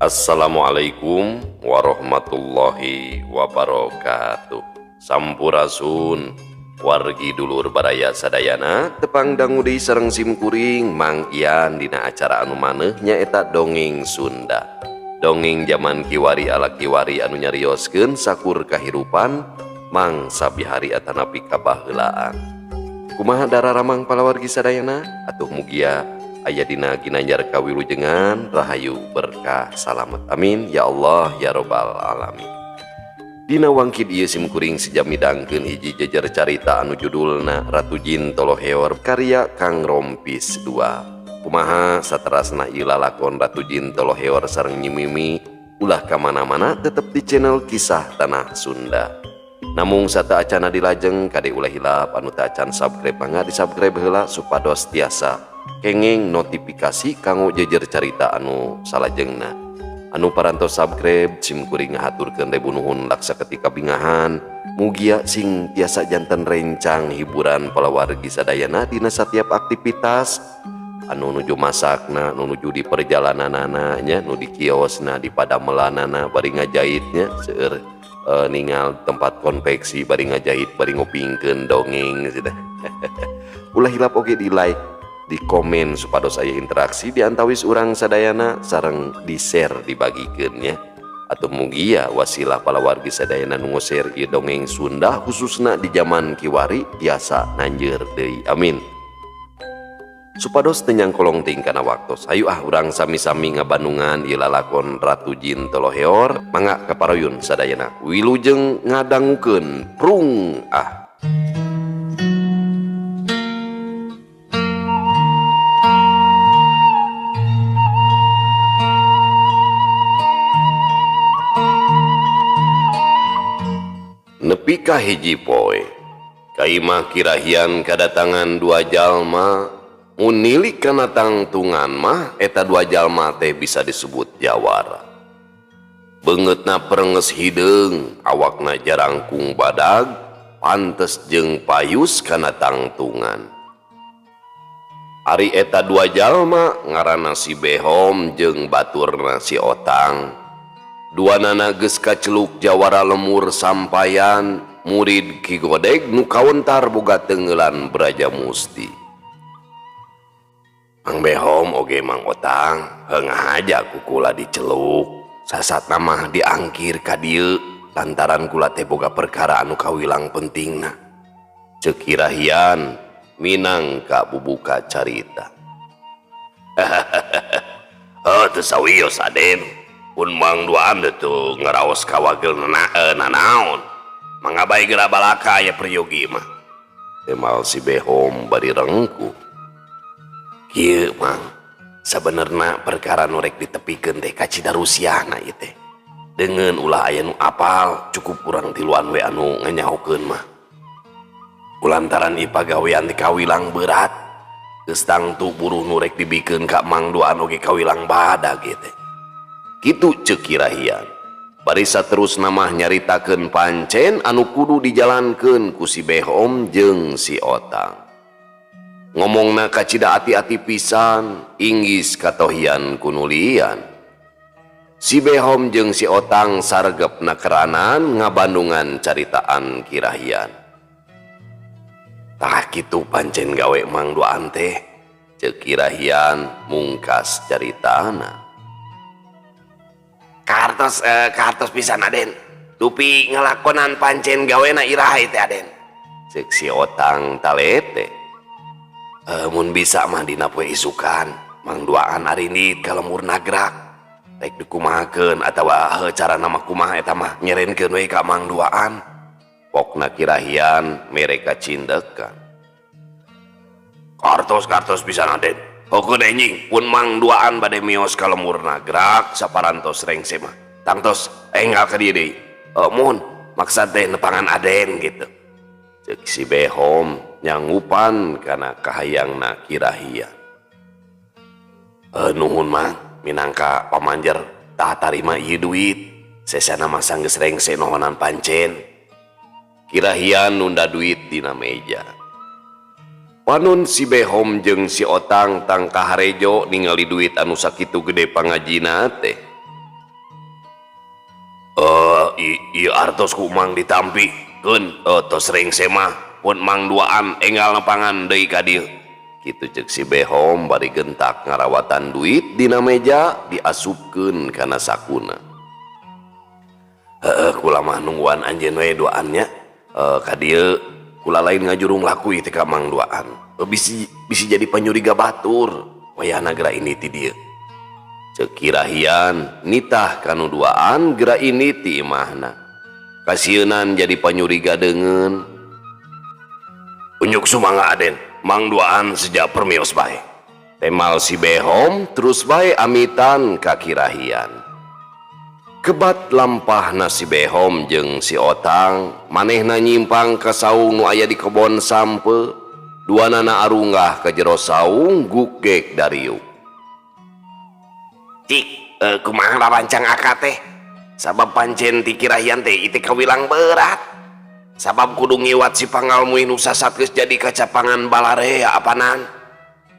Assalamualaikum warahmatullahi wabarakatuh. Sampurasun wargi dulur baraya sadayana, tepang dangu deui sareng simkuring Mang Ian dina acara anu maneuh nyaeta Dongeng Sunda. Dongeng zaman kiwari ala kiwari anu nyarioskeun sakur kahirupan mangsa bihari atanapi kabaheulaan. Kumaha dararamang palawargi sadayana? Atuh mugia aya dina ginanjar kawilujengan, rahayu, berkah, salamet. Amin ya Allah ya robbal alamin. Dina wangkid ieu simkuring seja midangkeun hiji jejer carita anu judulna Ratu Jin Toloheor karya Kang Rompis 2. Kumaha saterasna ieu lalakon Ratu Jin Toloheor sareng Nyi Mimi, ulah ka mana-mana, tetep di channel Kisah Tanah Sunda. Namung sateuacana dilajeng, kade ulah hilap anu teu acan subscribe, mangga di subscribe heula supados tiasa kenging notifikasi kanggo jejer carita anu salajengna. Anu parantos subscribe, simkuring ngahaturkeun ribu nuhun laksa ketika bingahan. Mugia sing tiasa janten rencang hiburan palawargi sadayana dina setiap aktivitas anu nuju masakna, nu nuju di perjalananana nya, nu di kiosna, di padamelanana bari ngajahitnya, seueur ningal tempat konveksi bari ngajahit bari ngupingkeun dongeng gitu. Ulah hilap oge di like, di komen supados aya interaksi di antawis urang sadayana, sareng di share, dibagikeun nya. Atau mugia wasilah palawargi sadayana nu share ieu dongeng Sunda khususna di zaman kiwari tiasa nanjeur deui, amin. Supados teu nyangkolong teuing kana waktos, ayo ah urang sami-sami ngabandungan ieu lalakon Ratu Jin Toloheor. Mangga kaparuyun sadayana, wilujeng ngadangukeun, prung ah. Nepi ka hiji poe ka imah Kirahian kadatangan dua jalma. Mun nilik kana tangtungan mah, eta dua jalma teh bisa disebut jawara. Beungeutna perenges hideung, awakna jarangkung badag, pantes jeung payus kana tangtungan. Ari eta dua jalma ngaranna si Behom jeung baturna si Otang. Duanana geus kaceluk jawara lemur sampayan, murid Ki Godeg nu kawentar boga teunggeulan Braja Musti. Mang Behom oge Mang Otang heungah aja ku kula diceluk, sasatna mah diangkir ka dieu lantaran kula teh boga perkara anu kawilang pentingna. Ceuk Kirahian minangka bubuka carita. Oh, teu sawios Aden, pun Mang duaan teu ngaraos kawagel nanaon. Mangga bae geura balaka aya peryogi mah. Temal si Behom bari rengkuh. Kieu Mang, sabenerna perkara nu rek ditepikeun teh kacida rusiahna ieu teh. Deungeun ulah aya nu apal, cukup urang tiluan we anu nganyahokeun mah. Kulantaran ieu pagawean teh kawilang berat, geus tangtu buruh nu rek dibikeun ka Mang duaan oge kawilang badag ieu teh. Kitu ceuk Kirahian. Bari saterusna mah nyaritakeun pancen anu kudu dijalankeun ku si Behom jeung si Otang. Ngomongna kacida ati-ati pisan, inggis katohian kunulian. Si Behom jeung si Otang sargepna keranan ngabandungan caritaan Kirahian. Tah kitu pancen gawe Mang duaan teh, ceuk Kirahian mungkas caritana. Kartos pisan Aden, dupi ngalakonan pancen gawena iraha teh Aden, ceuk si Otang talete. Mun bisa mah dina poe isukan Mang duaan arindit ka lembur nagrak rek dikumahakeun atawa carana mah kumaha eta mah nyerenkeun we ka Mang duaan. Pokna Kirahian mereka cindekan. Kartos-kartos pisan Aden. Hokeun enjing pun Mang duaan bade mios ka lembur nagrak saparantos rengse mah. Tangtos enggal ka dieu deui. Mun maksad teh nepangan Aden gitu. Ceuk si Behom nyangupan kana kahayangna Kirahian. Nuhun Mang, minangka pamanjer tah tarima ieu duit. Sesana mah sanggeus rengse nohonan pancen. Kirahian nunda duit dina meja. Panun si Behom jeung si Otang tangkah rejo ningali duit anu sakitu gede pangajina teh. Ieu artos ku Mang ditampi keun tos rengse mah pun Mang Duaan enggal nepangan deui ka dieu. Kitu ceuk si Behom bari gentak ngarawatan duit dina meja diasupkeun kana sakuna. Heeh, kula mah nungguan anjeun we duaan nya. Ka dieu kula lain ngajurung laku ieu teh ka Mang Duaan. Bisi bisi jadi panyuriga batur wayahna geura ini ti dieu. Ceuk Kirahian nitah kanu duaan geura ini ti imahna. Kasieunan jadi panyuriga deungeun. Unjuk sumangga Aden, Mang Duaan seja permios bae. Temal si Behom terus bae amitan ka Kirahian. Kebat lampahna si Behom jeung si Otang, manehna nyimpang ka saung nu aya di kebon sampe, duanana arunggah ka jero saung gugek dariuk. Cik, kumaha rancang akak teh? Sabab pancen ti Kirahian teh ieu kawilang berat. Sabab kudu ngiwat si Pangalmuih nu sasat geus jadi kacapangan balarea apanan.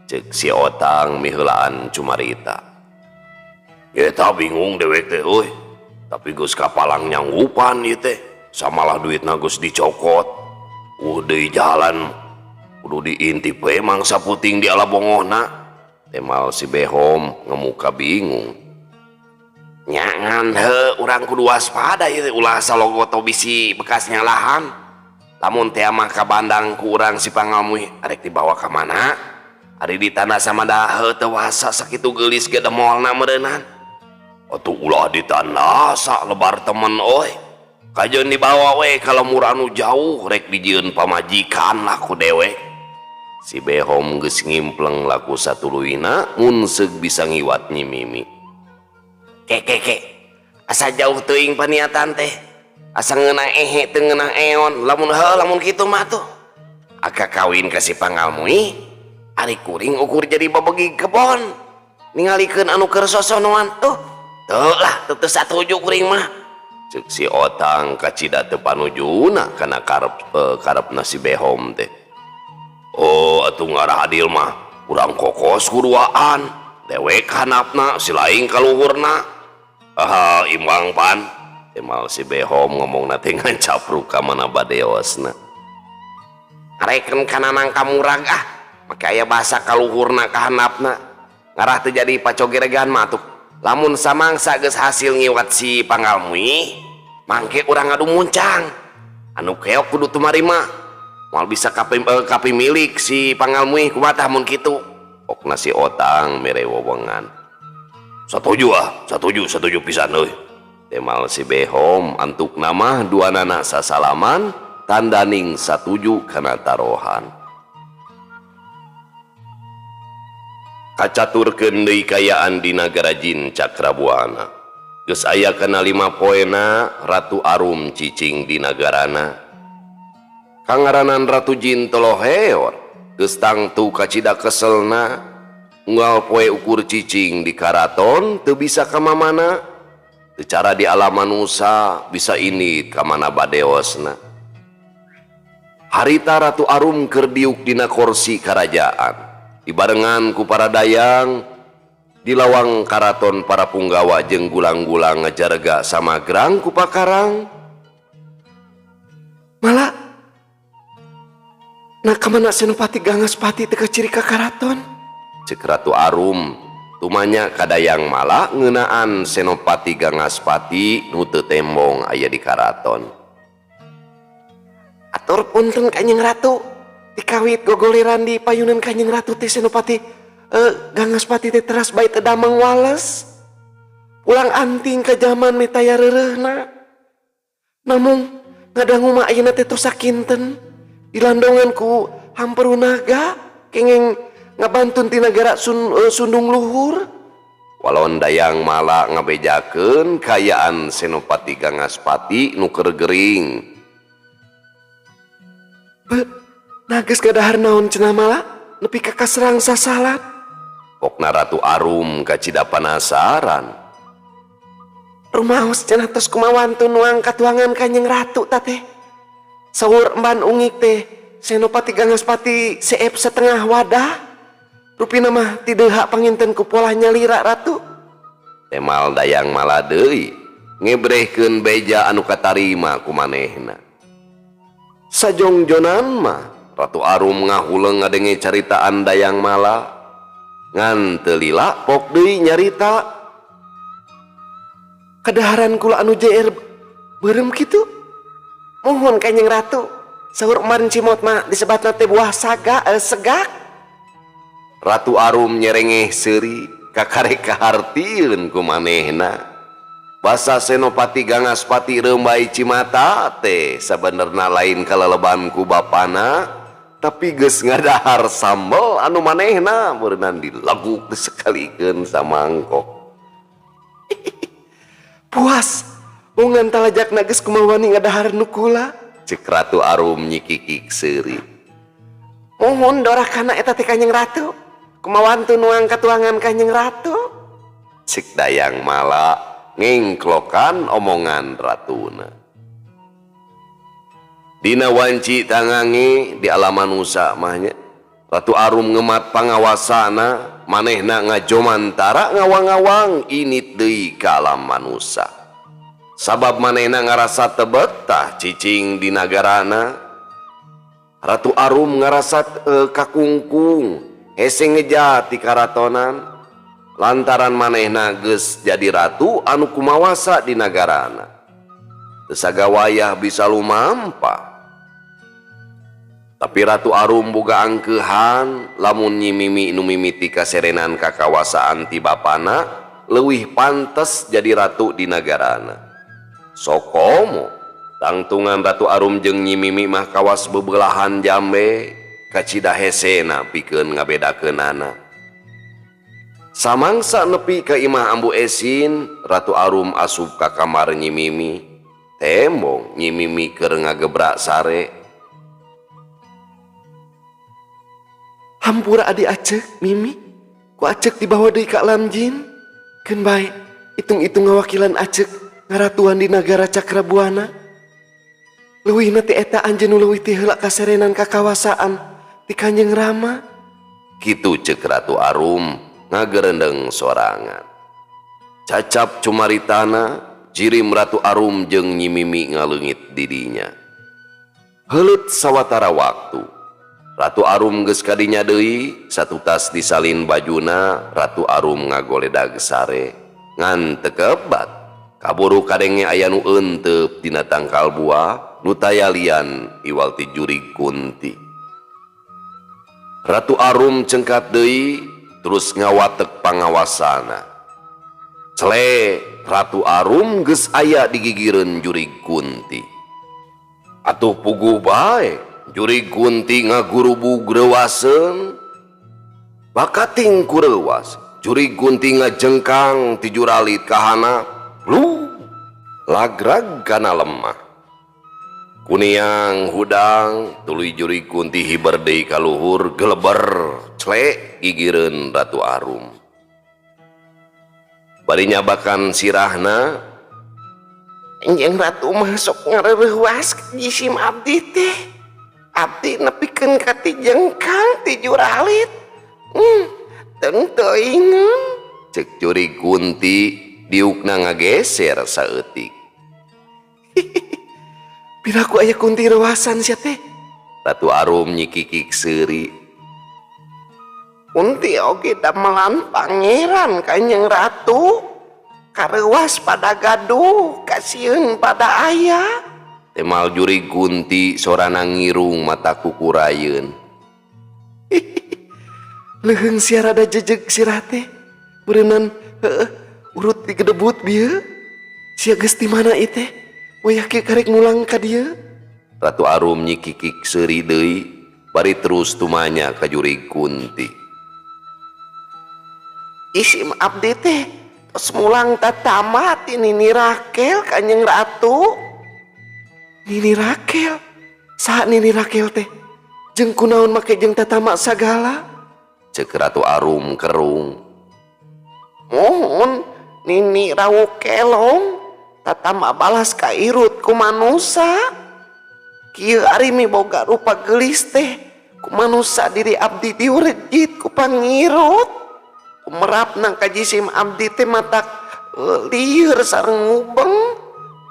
Ceuk si Otang miheulaan cumarita. Eta bingung dewek teh euy. Tapi geus kapalang nyanggupan ieu teh. Samalah duitna geus dicokot. Deui jalan kudu diintip we mangsa puting di ala bongohna. Temal si Behom ngemuka bingung. Nyangan he urang kudu waspada ieu ulah salogoto bisi bekas nyalahan. Lamun teh mah kabandang ku urang si Pangalmuih arek dibawa ka mana? Ari di tanah sama dah teu wasa sakitu geulis ge demolna meureunnan. Atuh ulah di tanah sak lebar temen euy. Kajeun dibawa we ka lembur anu jauh rek dijieun pamajikan lah ku dewek. Si Behom geus ngimpleng laku satuluyna mun seug bisa ngiwat Nyi Mimi. Ke ke ke. Asa jauh teuing paniatan teh. Asa ngeunah ehe teu ngeunah eon. Lamun heuh lamun kitu mah tuh. Aka kawin ka si Pangalmuih, ari kuring ukur jadi babegi kebon. Ningalikeun anu keur sosonoan tuh. Teu lah, teu teu satuju kuring mah. Ceuk si Otang kacida teu panujuna kana karepna si Behom teh. Oh, atuh ngarah adil mah urang kokos kuduaan. Dewek hanapna si laing kaluhurna. Aha, imbang pan. Temal si Behom ngomongna teh ngancapruk ka mana badeosna. Areken kana nangka murag ah. Make aya bahasa kaluhurna ka handapna. Ngarah teu jadi pacogeregan mah atuh. Lamun samangsa geus hasil ngiwat si Pangalmuih, mangke urang ngadu muncang. Anu keok kudu tumarima. Moal bisa kapimilik si Pangalmuih kumaha tah mun kitu. Pokna si Otang mere wewengan. Satuju ah, satuju, satuju pisan euy. Temal si Behom antukna mah duanana sasalaman tandaning satuju kana tarohan. Kacaturkeun deui kayaan di nagara jin Cakrabuana. Geus aya kana 5 poena Ratu Arum cicing di nagarana. Kangaranan Ratu Jin Toloheor geus tangtu kacida keselna unggal poe ukur cicing di karaton teu bisa ka mamana teu cara di alam manusa bisa ini ka mana badeosna. Harita Ratu Arum keur diuk dina kursi karajaan dibarengan ku para dayang di lawang karaton para punggawa jeung gulang-gulang ngajarga samagrang ku pakarang. Malah nah kamana Senopati Gangaspati teu kaciri ka karaton? Ceuk Ratu Arum tumanya kadayang mala ngeunaan Senopati Gangaspati nu teu tembong aya di karaton. Atur punten Kanjeng Ratu, dikawit gogoleran di payunan Kanjeng Ratu teh Senopati Gangaspati teh teras bae teu damang wales. Pulang anting ka jaman mitaya reureuhna. Namung ngadangu mah ayeuna teh tos sakinten dilandongan ku hamperunaga kengeng ngabantun ti nagara Sundung Luhur. Walon dayang mala ngabejakeun kayaan Senopati Gangaspati nu keur gering. Be, nah geus gadahar naon cenah mala nepi ka kaserang sasalat. Pokna Ratu Arum kacida panasaran. Rumaos cenah tos kumawantun nuang katuangan Kanjeng Ratu ta teh. Saur emban ungik teh Senopati Gangaspati seep setengah wadah. Rupina mah ti deha panginten ku pola nyalira Ratu. Temal dayang mala deui. Ngebrehkeun beja anu katarima ku manehna. Sajongjonan mah Ratu Arum ngahuleng ngadenge caritaan Dayang Mala. Ngan teu lila pok deui nyarita. Kadaharan kula anu JR beureum kitu? Mohon Kanjeng Ratu, saur Marin Cimot mah disebatna teh buah saga, segak. Ratu Arum nyerengeh seuri kakarek kahartieun ku manehna. Basa Senopati Gangaspati Reumbai Cimata teh sabenerna lain kaleleban ku bapana, tapi geus ngadahar sambel anu manehna beureunan dilaguk disekalikeun samangkok. Puas, bongan talajakna geus kumaha wani ngadahar nu kula. Cek Ratu Arum nyikikik seuri. Mohon dorakana eta teh Kanjeng Ratu. Kumaha wantu nuang katuangan Kanjeng Ratu. Cek Dayang Mala ngengklokan omongan ratuna. Dina wanci tangange di alam manusa mah nya. Ratu Arum ngemat pangawasana, manehna ngajomantara ngawang-ngawang init deui ka alam manusa. Sabab manehna ngarasa teu betah cicing di nagarana. Ratu Arum ngarasa kakungkung, hese ngeja ti karatonan. Lantaran manehna geus jadi ratu anu kumawasa di nagarana. Teu sagawayah bisa lumampah. Tapi Ratu Arum boga angkeuhan lamun Nyi Mimi nu mimiti kaserenan kakawasaan ti bapana leuwih pantes jadi ratu di nagarana. Sokomo tangtungan Ratu Arum jeung Nyi Mimi mah kawas bebelahan jambe kacida hesena pikeun ngabedakeunana. Samangsa nepi ka imah Ambu Esin, Ratu Arum asup ka kamar Nyi Mimi. Tembong Nyi Mimi keur ngagebrak sare. Hampura adi Acek, Mimi. Ku Acek dibawa deui ka alam jin. Keun bae, hitung-hitung ngawakilan Acek ngaratuan di nagara Cakrabuana. Leuwihna ti eta anjeun nu leuwih ti heula kaserenan kakawasaan ti Kanjeng Rama. Kitu ceuk Ratu Arum ngagerendeng sorangan. Cacap cumaritana, jirim Ratu Arum jeung Nyi Mimi ngaleungit didinya. Heuleut sawatara waktu, Ratu Arum geus kadinya deui, satutas disalin bajuna, Ratu Arum ngagoledag sare. Ngan teu kebat, kaburu kadenge aya nu eenteup dina tangkal buah, nu tayalian iwal ti jurig kunti. Ratu Arum cengkat deui, terus ngawatek pangawasana. Cele, Ratu Arum geus aya digigireun jurig kunti. Atuh puguh bae, jurig kunti ngagurubug reuwaseun. Bakating ku reuwas, jurig kunti ngajengkang ti juralit ka handap, lu lagrag kana lemah. Kuniang hudang tuluy jurig kunti hiber deui ka luhur geleber clek gigireun Ratu Arum. Bari nyabakan sirahna, Kanjeng Ratu mah sok ngareuwas jisim abdi teh. Abdi nepikeun ka ti jengkang ti juralit. Teu teuingeun. Cek jurig kunti diukna ngageser saeutik. Piraku aya kunti rewasan sia teh. Ratu Arum nyikikik seuri. Kunti oge damelan pangeran Kanjeng Ratu. Kareuwas pada gaduh, kasieun pada aya. Temal jurig kunti sorana ngirung mata kukurayeun. Leuheung sia rada jejeg sirah teh. Beureunan heueuh urut digedebut bieu. Sia geus di mana ieu teh? Wayah kieu karek mulang ka dieu. Ratu Arum nyikikik seuri deui bari terus tumanya ka jurig kunti. Isim abdi teh tos mulang tatama ti Nini Rakel Kanjeng Ratu. Nini Rakel? Saha Nini Rakel teh? Jeung kunaon make jeung tatama sagala? Ceuk Ratu Arum kerung. Mohon Nini Rawu Kelong tatama balas ka irut ku manusa. Kieu ari miboga rupa geulis teh ku manusa diri abdi diurejit ku pangirut. Kumerapna ka jisim abdi teh matak lieur sareng ngubeng.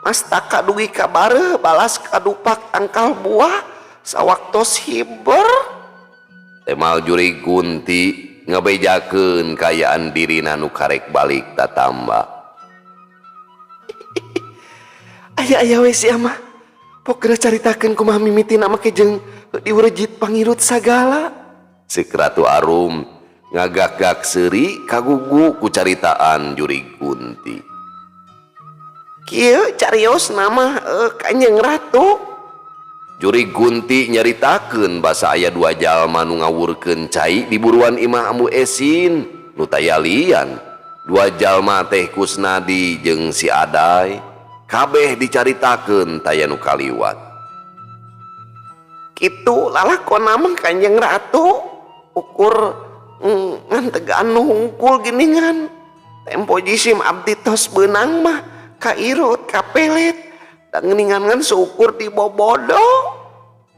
Mastaka dugi ka bareuh balas kadupak tangkal buah sawaktos hiber. Temal jurig Kunti ngabejakeun kaayaan dirina nu karek balik tatamba. Aya-aya we sia mah. Pok geura caritakeun kumaha mimitina make jeung diwrejit pangirut sagala. Ceuk Ratu Arum ngagak-gak seuri kagugu ku caritaan jurig Kunti. Kieu carios nama Kanjeng Ratu. Jurig Kunti nyaritakeun basa aya dua jalma nu ngawurkeun cai di buruan imah Ambu Esin nu tayalian. Dua jalma teh Kusnadi jeung si Adai. Kabeh dicaritakeun taya nu kaliwat. Kitu lalakon mah Kanjeng Ratu ukur ngantegan nu hungkul geuningan. Tempo jisim abdi tos beunang mah kairut kapelet. Da geuningan ngan seukur dibobodo.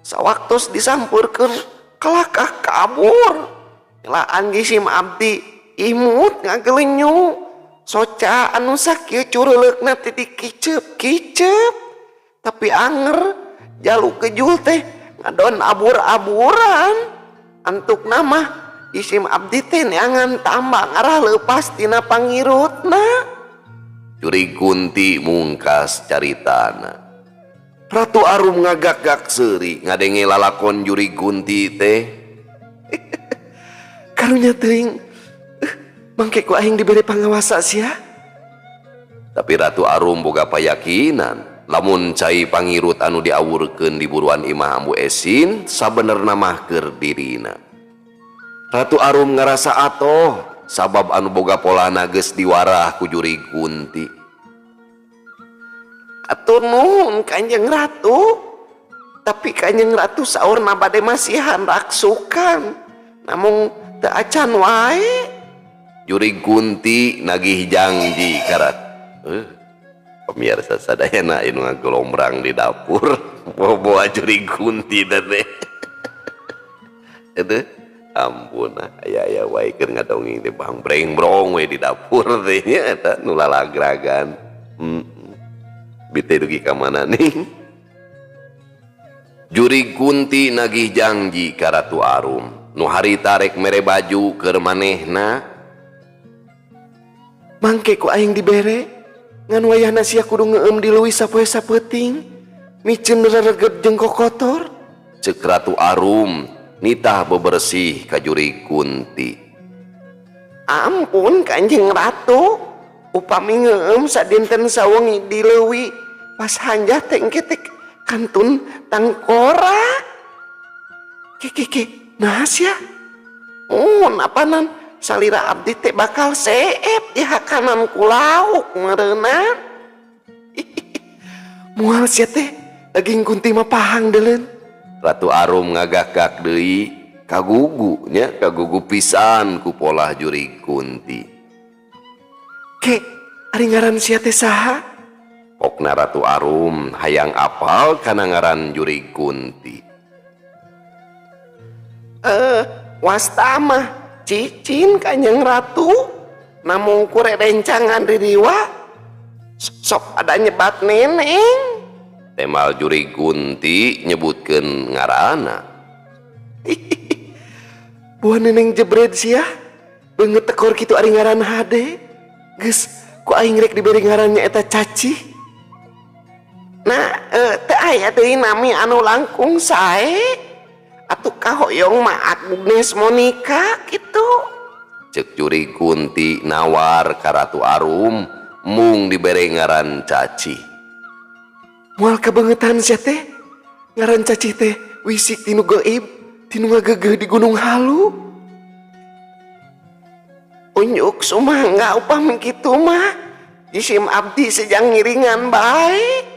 Sawaktos disampurkeun kalakah kabur. Nyelaan jisim abdi imut ngagelenyu. Soca anu sakieu cureuleukna teh dikiceup-kiceup. Tapi anger jalu kejul teh ngadon abur-aburan. Antukna mah jisim abdi teh neangan tambah ngarah leupas tina pangirutna. Jurig Kunti mungkas caritana. Ratu Arum ngagak-gak seuri ngadenge lalakon jurig Kunti teh. Karunya teuing, mangke ku aing dibere pangawasa sia. Tapi Ratu Arum boga payakinan lamun cai pangirut anu diawurkeun di buruan imah Ambu Esin sabenerna mah keur dirina. Ratu Arum ngarasa atoh sabab anu boga polana geus diwarah ku jurig Kunti. Atur nuhun Kanjeng Ratu. Tapi Kanjeng Ratu saurna bade masihan raksukan. Namung teu acan wae. Jurig Kunti nagih janji karat. Pemirsa sadayana anu ngagolombrang di dapur bawa jurig Kunti teh. Itu ampun aya-aya wae keur ngadongeng teh bang breng-brong we di dapur teh nya eta nu lalagragan. Bite dugi ka mana nih? Jurig Kunti nagih janji ka Ratu Arum nu harita rek mere baju keur manehna. Mangke ku aing dibere ngan wayahna sia kudu ngeueum di leuwih sapoe sapeuting miceun rereged jeung kokotor. Ceuk Ratu Arum nitah bebersih ka jurig Kunti. Ampun Kanjeng Ratu, upami ngeueum sadinten sawengi di leuwih pas hanjah teh engke teh kantun tangkorak. Ke naha sia? Apanan salira abdi teh bakal seep di hakanan ku lauk meureunna. Moal sia teh daging kunti mah pahang deuleun. Ratu Arum ngagak-gak deui kagugu nya, kagugu pisan ku polah jurig Kunti. Ke ari ngaran sia teh saha? Pokna Ratu Arum hayang apal kana ngaran jurig Kunti. Wasta mah cicin Kanjeng Ratu, namung ku rerencangan ririwa sok ada nyebat neneng. Temal jurig Kunti nyebutkeun ngaranna. Buah neneng jebred sia, beungeut tekor kitu ari ngaran hade. Geus ku aing rek diberi ngarannya eta Caci. Nah, teu aya deui nami anu langkung sae. Atuh kahoyong mah Agnes Monica kitu. Ceuk jurig Kunti nawar ka Ratu Arum mung dibere ngaran Caci. Moal kabeungetan sia teh. Ngaran Caci teh wisik tinu gaib, tinu ngagegeuh di Gunung Halu. Unjuk sumangga upami kitu mah. Jisim abdi sejang ngiringan bae.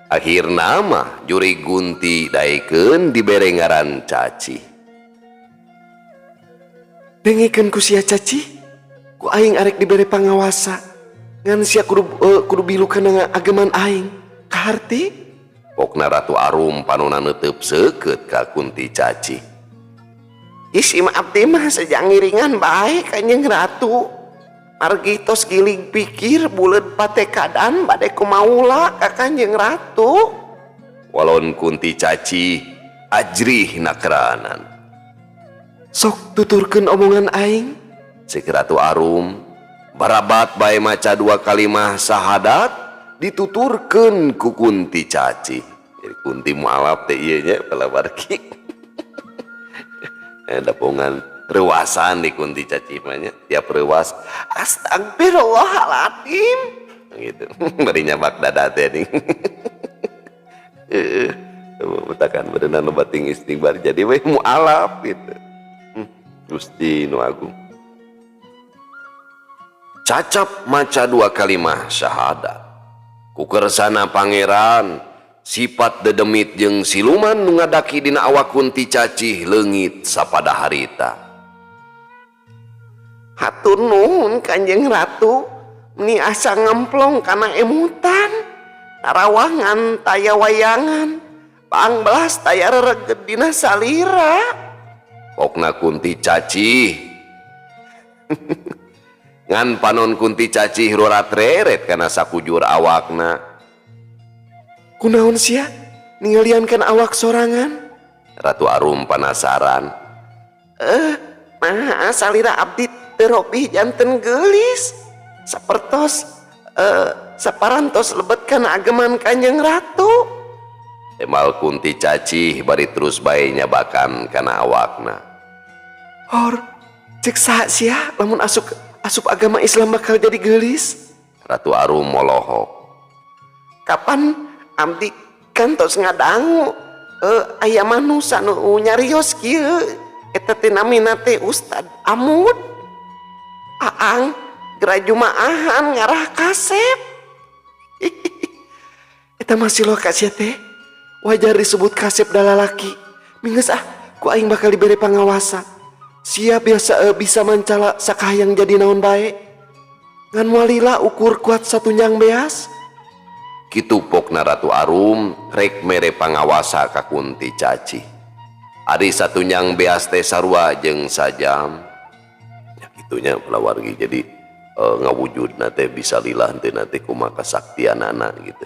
Akhirna mah jurig Kunti daekeun dibere ngaran Caci. Dengekeun ku sia Caci, ku aing arek dibere pangawasa. Ngan sia kudu bilu kana ageman aing. Kaharti? Pokna Ratu Arum panona neuteub seukeut ka Kunti Caci. Jisim abdi mah sejang ngiringan bae Kanjeng Ratu. Margi tos gilig pikir buleud patekadan bade kumaula ka Kanjeng Ratu. Walon Kunti Caci ajrih nakeranan. Sok tuturkeun omongan aing. Cek Ratu Arum barabat bae maca dua kalimah syahadat dituturkeun ku Kunti Caci. Jadi Kunti mualaf teh ieu nya palawargi. Dapongan rewasan di Kunti Caci mah nya, tiap rewas Astagfirullahaladzim gitu. Bari nyabak dada teh nih. Heeh. Metakan berenang loba ting istighfar jadi we mualaf gitu. Gusti nu agung. Cacap maca dua kalimah syahadat. Kukersana pangeran sifat dedemit jeung siluman nu ngadaki dina awak Kunti Cacih leungit sapada harita. Hatur nuhun Kanjeng Ratu, meni asa ngemplong kana emutan. Tarawangan taya wayangan, pangbelas taya rereged dina salira. Pokna Kunti Cacih. Ngan panon Kunti Cacih rorat-reret kana sakujur awakna. Kunaon sia ningalian kana awak sorangan? Ratu Arum panasaran. Nah salira abdi teu robih janten geulis. Sapertos saparantos lebet kana ageman Kanjeng Ratu. Emal Kunti Cacih bari terus bae nyabakan kana awakna. Hor, cek saha sia lamun asup agama Islam bakal jadi geulis? Ratu Arum molohok. Kapan abdi kantos ngadangu aya manusa nu nyarios kieu eta teh namina teh Ustad Amud. Aang geura jumaahan ngarah kasep. Eta masih lo ka sia teh. Wajar disebut kasep da lalaki. Minggeus ah, ku aing bakal dibere pangawasa. Sia biasa bisa mancala sakahayang jadi naon bae. Ngan moal lila ukur kuat satunjang beas. Kitu pokna Ratu Arum rek mere pangawasa ka Kunti Cacih. Ari satunjang beas teh sarua jeung sajam. Ya kitunya palawargi jadi ngawujudna teh bisa lila henteu teh kumaha kasaktianana gitu.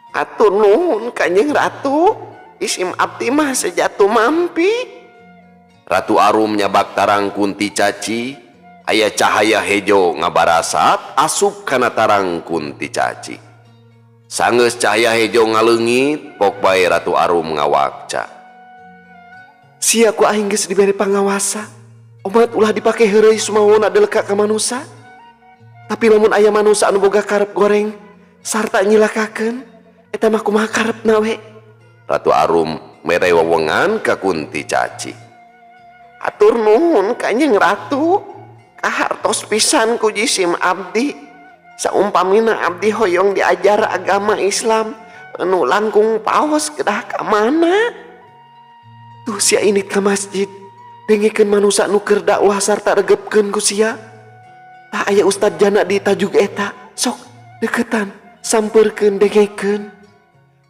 Hatur nuhun Kanjeng Ratu, isim abdi mah sejatu mampi. Ratu Arum nyabak tarang Kunti Caci, aya cahaya hejo ngabarasat asup kana tarang Kunti Caci. Sanggeus cahaya hejo ngaleungit, pok bae Ratu Arum ngawakca. Sia ku aing geus dibere pangawasa. Omat ulah dipake heureuy sumawona deleka ka manusa. Tapi lamun aya manusa anu boga karep goreng sarta nyilakakeun, eta mah kumaha karepna we. Ratu Arum mere wewengan ka Kunti Caci. Hatur nuhun Kanjeng Ratu, kahartos pisan ku jisim abdi. Saumpamina abdi hoyong diajar agama Islam anu langkung paos kedah ka mana? Tuh sia ini ka masjid, dengekeun manusa nu keur dakwah sarta regepkeun ku sia. Tah aya Ustad Jana di tajug eta, sok deketan, sampeurkeun dengekeun.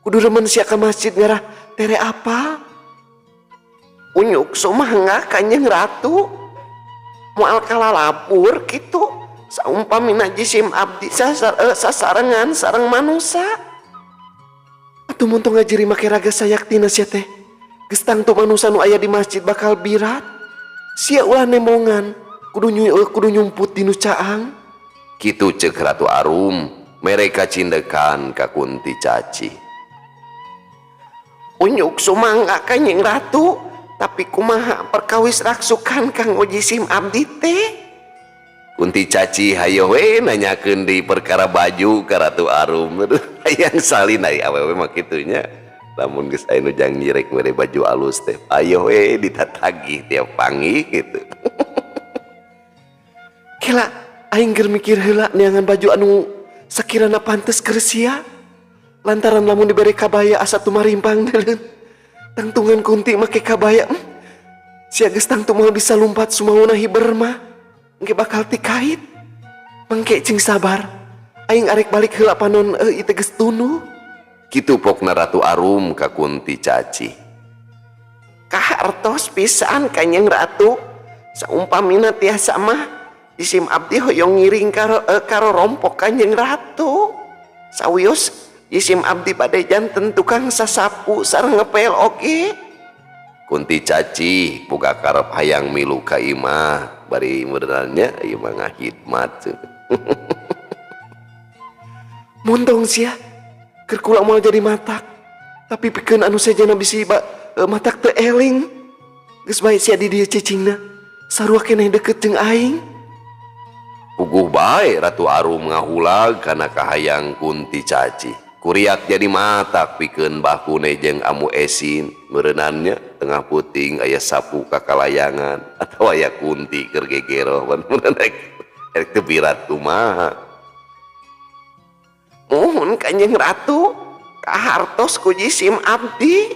Kudu remen sia ka masjid ngarah tere apa? Unyuk sumangga Kanjeng Ratu, moal kalalapur kitu. Saumpamina jisim abdi sasarengan sareng manusa. Atuh mun tong ngajiri make raga sayaktina sia teh. Geus tangtu manusa nu aya di masjid bakal birat. Sia ulah nembongan, kudu nyumput di nu caang. Kitu ceuk Ratu Arum mere kacindekan ka Kunti Caci. Unyuk sumangga Kanjeng Ratu, tapi kumaha perkawis raksukan kanggo jisim abdi teh? Kunti Caci hayo we nanyakeun di perkara baju ka Ratu Arum. Aduh, hayang salin ai awewe mah kitunya. Lamun geus aya nu jang nyirek mere baju alus teh, ayo we ditatagih tiap panggih gitu. Kela aing keur mikir heula neangan baju anu sakirana pantes keur sia. Lantaran lamun dibere kabaya asa tumarimpang deuleu. Tangtungan Kunti make kabaya. Sia geus tangtu moal bisa lumpat sumauna hiber mah. Engke bakal tikait. Mangke cing sabar. Aing arek balik heula panon ieu teh geus tunduh. Kitu pokna Ratu Arum ka Kunti Caci. Kahartos pisan Kanjeng Ratu. Saumpamina tiasa mah Jisim abdi hoyong ngiring karo rompok Kanjeng Ratu. Sawios jisim abdi bade janten tukang sasapu sareng ngepel oge. Kunti Cacih boga karep hayang milu ka imah bari meureunna ieu mah ngahidmat. Montong sia keur kula moal jadi matak. Tapi pikeun anu sejenna bisi matak teu eling. Geus bae sia di dieu cicingna. Sarua keneh deket jeung aing. Puguh bae Ratu Arum ngahulag kana kahayang Kunti Cacih. Kuriak jadi matak pikeun bakune jeung Amu Esin. Meureunannya tengah puting aya sapu kakalayangan atawa aya kunti keur gegero rek teu birat kumaha. Muhun Kanjeng Ratu kahartos ku jisim abdi.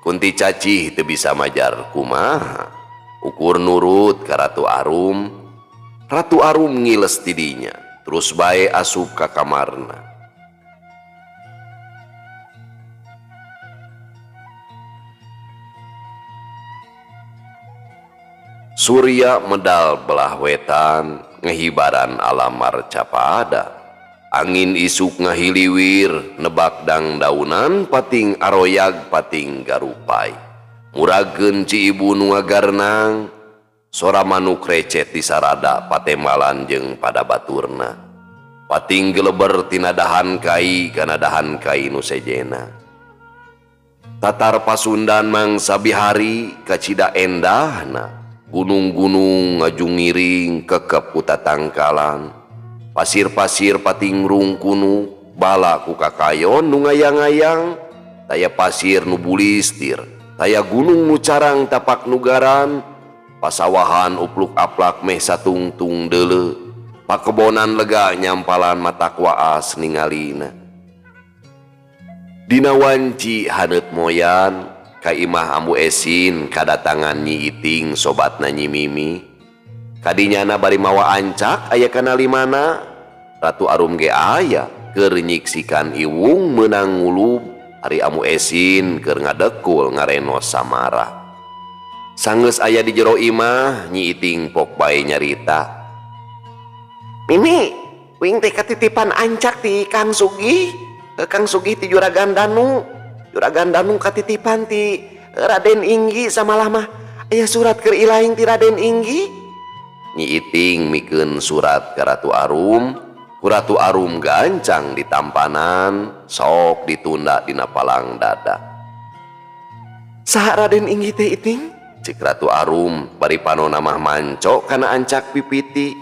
Kunti Cacih teu bisa majar kumaha. Ukur nurut ka Ratu Arum. Ratu Arum ngiles tidinya terus bae asup ka kamarna. Surya medal belah wetan ngehibaran alam marcapada. Angin isuk ngahiliwir nebak dangdaunan pating aroyag pating garupai. Murageun ci ibu nu ngagarnang sora manuk recet di sarada patemalan jeung pada baturna. Pating geleber tina dahan kai kana dahan kai nu sejena. Tatar Pasundan mangsa bihari kacida endahna. Gunung-gunung ngajungiring kekep ku tatangkalan. Pasir-pasir pating rungkunu bala ku kakayon nu ngayang-ngayang. Taya pasir nu bulistir, taya gunung nu carang tapak nugaran. Pasawahan upluk aplak meh satungtung deuleu. Pakebonan lega nyampalan matak waas ningalina. Dina wanci haneut moyan ka imah Ambu Esin kadatangan Nyi Iting sobatna Nyi Mimi. Kadinyana bari mawa ancak aya kana limana. Ratu Arum ge aya keur nyiksikan iwung meunang ngulub ari Ambu Esin keur ngadekul ngarenos samara. Sanggeus aya di jero imah Nyi Iting pok bae nyarita. Mimi, wing teh katitipan ancak ti Kang Sugih. Kang Sugih ti Juragan Danu. Juragan Danu katitipan ti Raden Inggi samalah mah aya surat keur ilaing ti Raden Inggi. Nyi Iting mikeun surat ka Ratu Arum. Ku Ratu Arum gancang ditampanan, sok ditunda dina palang dada. Saha Raden Inggi teh Iting? Cek Ratu Arum bari panona mah mancok kana ancak pipiti.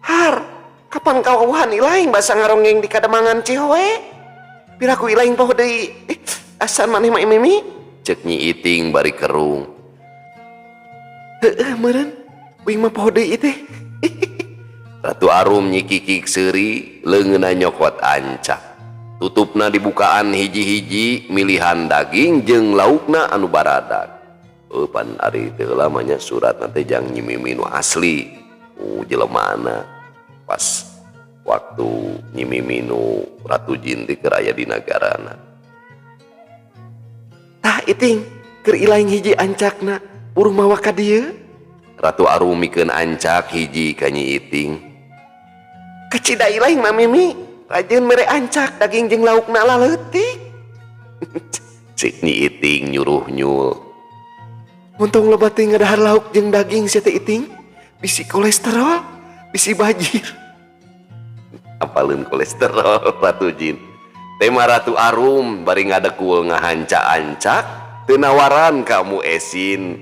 Har, kapan kawauhan ilaing basa ngaronggeng di kademangan Cihoe? Piraku ilaing poho deui. Asan maneh mah Mimi? Cek Nyi Iting bari kerung. Heueuh meureun, uing mah poho deui teh. Ratu Arum nyikikik seuri, leungeunna nyokot ancak. Tutupna dibukaan hiji-hiji, milihan daging jeung laukna anu baradag. Pan ari teu lamanya surat teh jang Nyi Mimi nu asli. Jelemana pas waktu Nyi Mimi nu Ratu Jin teh keur aya di nagarana. Tah Iting keur ilaing hiji ancakna buru mawa ka dieu. Ratu Arum mikeun ancak hiji ka Nyi Iting. Kacida ilaing mah Mimi, rajin mere ancak daging jeung laukna laleutik. Cek Nyi Iting nyuruh nyul. Untung loba teh ngadahar lauk jeung daging sia teh Iting, bisi kolesterol, bisi bajir. Apaleun kolesterol Ratu Jin. Tema Ratu Arum bari ngadekul ngahanca-ancak teu nawaran ka Amu Esin.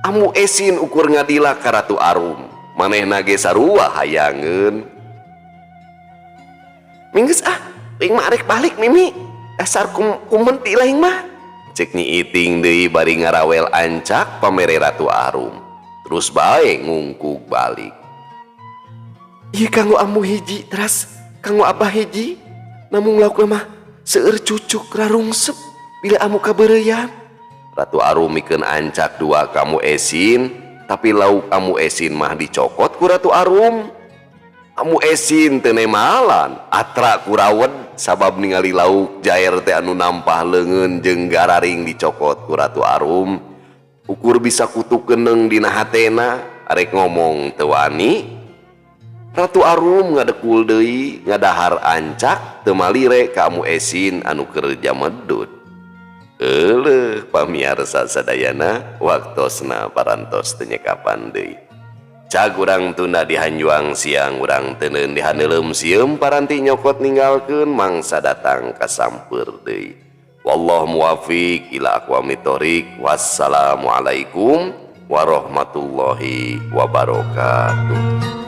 Amu Esin ukur ngadila ka Ratu Arum. Manehna ge sarua hayangeun. Minggeus ah, aing mah arek balik Mimi. Dasar kumen ti lain mah. Cek Nyi Iting deui bari ngarawel ancak pamere Ratu Arum. Terus bae ngungkug balik. Ieu kanggo amu hiji teras kanggo abah hiji. Namung laukna mah seueur cucuk rarungsep bila amu kabeureuyan. Ratu Arum mikeun ancak dua ka Amu Esin, tapi lauk Amu Esin mah dicokot ku Ratu Arum. Amu Esin teu nemalan, atra ku rawed sabab ningali lauk jair teh anu nampah leungeun jeung gararing dicokot ku Ratu Arum. Ukur bisa kutu keneng dina hatena, Arek ngomong teu wani. Ratu Arum ngadekul deui ngadahar ancak teu malire ka Amu Esin anu keur jamedud. Euleuh pamiarsa sadayana waktosna parantos teu nyekapan deui. Cag urang tunda di hanjuang siang urang teuneun di haneuleum sieum paranti nyokot ninggalkeun mangsa datang kasampeur deui. Wallahu muwafiq ila aqwamit thoriq. Wassalamualaikum warahmatullahi wabarakatuh.